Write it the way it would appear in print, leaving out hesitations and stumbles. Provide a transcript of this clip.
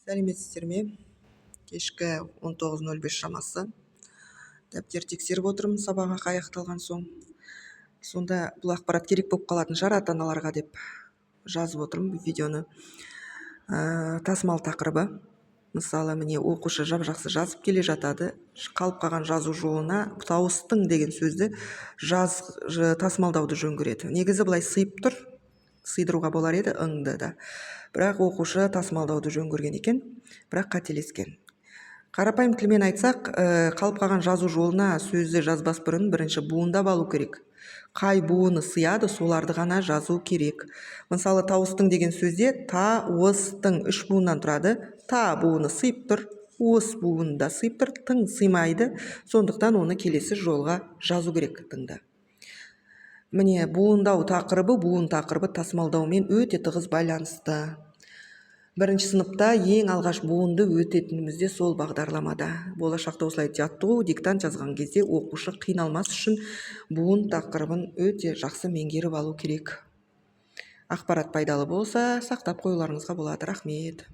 Сәлеметсіздер ме? Кешкі 19:05 шамасы. Дәптер тексеріп отырмын сабақ аяқталған соң. Сонда бұл ақпарат керек болып қалатын шығар ата-аналарға деп жазып отырмын видеоны. Тасымал тақырыбы. Мысалы, міне, оқушы жап-жақсы жазып келе жатады. Қалып қалған жазу жолына «тауыстың» деген сөзді жаз, тасымалдауды жөн көреді. Негізі былай сыйып тұр, сыйдыруға болар еді ыңды да. Бірақ оқушы тасымалдауды жөн көрген екен, бірақ қателескен. Қарапайым тілмен айтсақ, қалып қалған жазу жолына сөзді жазбас бұрын бірінші буындап алу керек. Қай буыны сыяды, соларды ғана жазу керек. Мысалы, «тауыстың» деген сөзде та, уыс, тың үш буыннан тұрады. Та буыны сыйып тұр, уыс буыны да сыйып тұр, тың сыймайды. Сондықтан оны келесі жолға жазу керек, тыңды. Міне, буындау тақырыбы, буын тақырыбы тасымалдаумен өте тығыз байланысты. Бірінші сыныпта ең алғаш буынды өтетініміз де сол бағдарламада. Болашақта осылай жаттығу, диктант жазған кезде оқушы қиналмас үшін буын тақырыбын өте жақсы меңгеріп алу керек. Ақпарат пайдалы болса, сақтап қоюларыңызға болады. Рахмет.